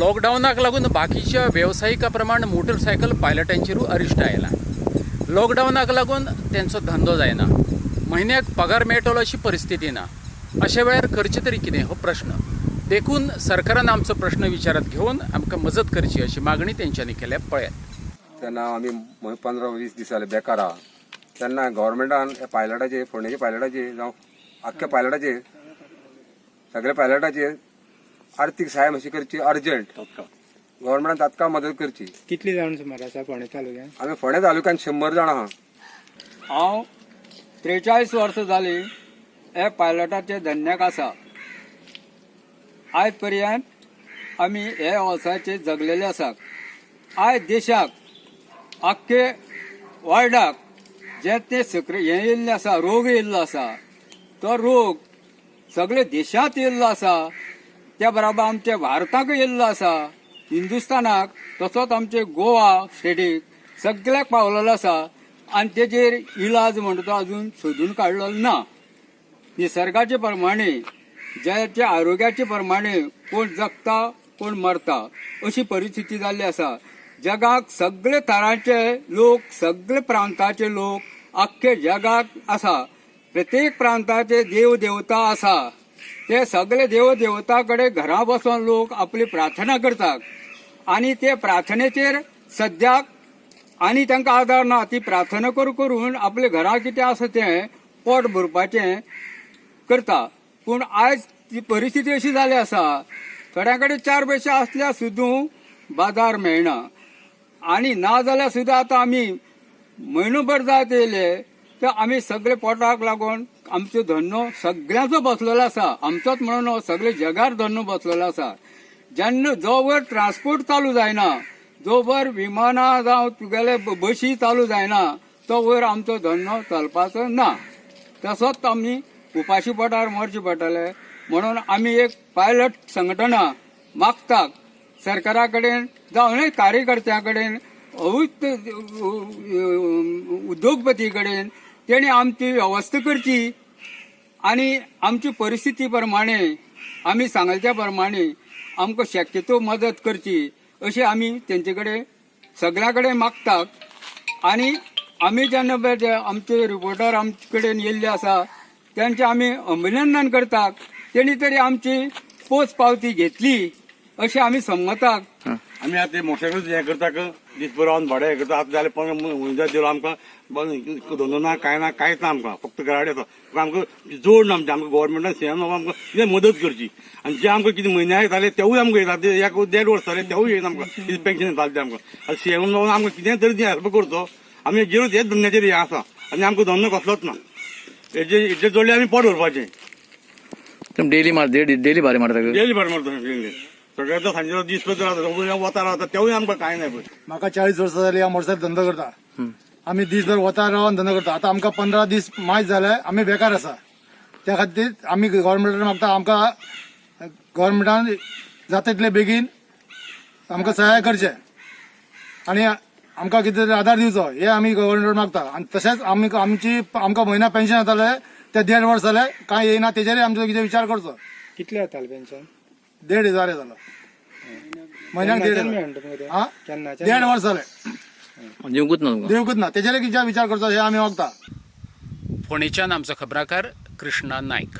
लॉकडावनाक लागून बाकीच्या वेवसायिका प्रमाण मोटरसायकल पायलटांचेरूय अरिश्ट आयलां. लॉकडावनाक लागून तेंचो धंदो जायना, म्हयन्याक पगार मेळटलो अशी परिस्थिती ना. अशा वेळार करचें तरी कितें हो प्रश्न. देखून सरकारान आमचो प्रश्न विचारात घेवन आमकां मजत करची अशी मागणी तेंच्यांनी केल्या. पळयात. तेन्ना आमी 15-20 दीस जाले बेकार आहा. तेन्ना गव्हर्मेंटान पायलटाचे, फोंडेचे पायलटाचे जावं आख्ख्या पायलटाचे, सगळ्या पायलटाचे आर्थीक सहाय्य मातशी करची अर्जंट. गव्हर्मेंटान तात्काळ मदत करची. कितली जाण सुमार आसा फोंडें तालुक्यात? आमी फोंडे तालुक्यान 100 जाणां आहा. हांव 43 वर्सां जालीं हे पायलटाचे धंद्याक आसा. आयज पर्यंत आमी हे वेवसायाचेर जगलेले आसात. आयज देशाक, आख्खे वर्ल्डाक जे ते सक्र हें येयल्लें आसा, रोग येयल्लो आसा, तो रोग सगळे देशांत येयल्लो आसा. त्या बराबर आमच्या भारताकूय येयल्लो आसा, हिंदुस्तानाक, तसोच आमचे गोवा स्टेटीक सगळ्याक पावलेलो आसा. आनी तेजेर इलाज म्हणटा तो अजून सोदून काडलेलो ना. निसर्गाचे प्रमाणे, ज्याच्या आरोग्याचे प्रमाणे कोण जगता, कोण मरता अशी परिस्थिती जाल्ली आसा. जगाक सगळे तरांचे लोक, सगळे प्रांताचे लोक आख्खे जगाक आसा. प्रत्येक प्रांताचे देव देवता आसा. ते सगळे देव देवता कडेन घरा बसून लोक आपली प्रार्थना करतात आनी ते प्रार्थनेचेर सद्याक आनी तांकां आदार ना. ती प्रार्थना करून करून आपल्या घरा कितें आसा तें पोट भरपाचें करता. पूण आयज ती परिस्थिती अशी जाली आसा, थोड्यां कडेन चार पयशे आसल्यार सुद्दां बाजार मेळना आनी ना जाल्यार सुद्दां आतां आमी म्हयनोभर जायत येयले तर आमी सगळे पोटाक लागून आमचो धंदो सगळ्यांचो बसलेलो आसा. आमचोच म्हणून न्हू, सगळे जगार धंदो बसलेलो आसा. जेन्ना जोवर ट्रान्सपोर्ट चालू जायना, जोवर विमानां जावं तुगेले बशी चालू जायना, तो वयर आमचो धंदो चलपाचो ना. तसोच आमी उपाशी पोटार मरचे पडटले. म्हणून आमी एक पायलट संघटना मागता सरकारा कडेन जावं न्हय कार्यकर्त्यां कडेन, उद्योगपती कडेन, तेणी आमची वेवस्था करची आनी आमची परिस्थिती प्रमाणे, आमी सांगले त्या प्रमाणे आमकां शक्यतो मदत करची अशी आमी तेंचे कडेन सगळ्या कडेन मागतात. आनी आमी जेन्ना पळय ते आमचे रिपोर्टर आमचे कडेन येयल्ले आसा, तेंचे आमी अभिनंदन करतात. तेणी तरी आमची पोच पावती घेतली अशें आमी समजतात. आमी आतां ते मोटरसायकल हें करता, दीसभर रावन भाडें हें करता. आतां जालें 15 म्हयने दिलो आमकां, धंदो ना, कांय ना, कांयच ना आमकां, फक्त घराडे आसा. आमकां जोड ना आमचें. आमकां गव्हर्मेंटान सीएम आमकां कितें मदत करची. आनी जे आमकां कितें म्हयन्याक येताले तेवूय आमकां येता, ते एक देड वर्स जालें तेवूय येना आमकां. कितें पेन्शन येतालें तें आमकां. आतां सीएम आमकां कितें तरी हेल्प करचो. आमी झिरो हेच धंद्याचेर हें आसा आनी आमकां धंदो कसलोच ना. हेजे जोडले आमी पोट भरपाचें. तुम्ही डेली मार, डेली भाडे मारता का? डेली भाडें मारता, डेली. सगळ्याचो सांजेचो दीसभर रावता, वता रावता, तेवूय आमकां कांय ना पळय. म्हाका 40 वर्सां जाली हांव मोटरसायकल धंदो करता. आमी दीसभर वता रावन धंदो करता. आतां आमकां 15 दीस मायज जाले आमी बेकार आसा. त्या खातीर आमी गव्हर्मेंटान मागता, आमकां गव्हर्मेंटान जाता तितले बेगीन आमकां सहाय्य करचें आनी आमकां कितें तरी आदार दिवचो हे आमी गव्हर्मेंटान मागता. आनी तशेंच आमी आमची आमकां म्हयन्या पेन्शन येतालें, ते देड वर्स जालें कांय येयना. तेजेरय आमचो कितें विचार करचो. कितले येताले पेन्शन? 1500 येतालो म्हयन्याक, देड केन्नाच्यान हजार. मेळना तुमकां ते? हा? केन्नाच्यान? देड वर्स जालें. दिवंकूच ना तुमकां? दिवंकूच ना. तेजेरय कितें विचार करचो हे आमी मागता. फोंडेच्यान आमचो खबराकार कृष्णा नायक.